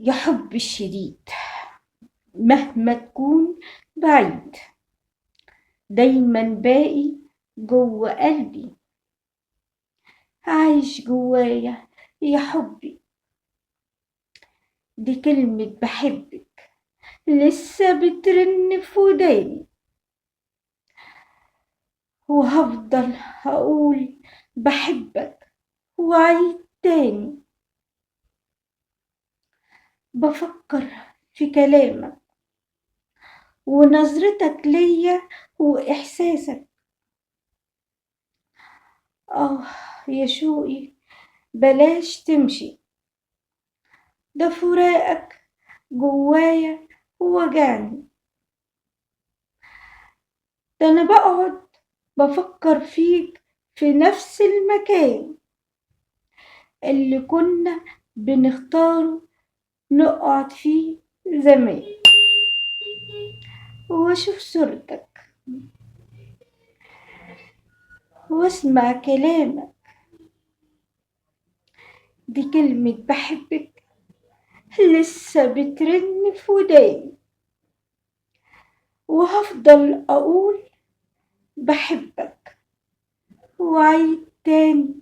يا حب الشديد مهما تكون بعيد، دايما باقي جوه قلبي، عايش جوايا يا حبي. دي كلمة بحبك لسه بترن في وداني، وهفضل هقول بحبك وعيد تاني. بفكر في كلامك ونظرتك ليا وإحساسك، آه يا شوقي بلاش تمشي، ده فراقك جوايا وجعني. ده أنا بقعد بفكر فيك في نفس المكان اللي كنا بنختاره نقعد فيه زمان، واشوف صورتك واسمع كلامك. دي كلمة بحبك لسه بترن في وداني، وهفضل أقول بحبك وعيد تاني.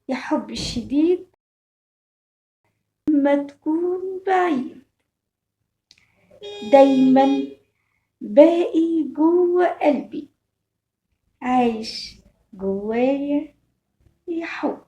يا حب الشديد ما تكون بعيد، دايما باقي جوه قلبي، عايش جوايا يا حب.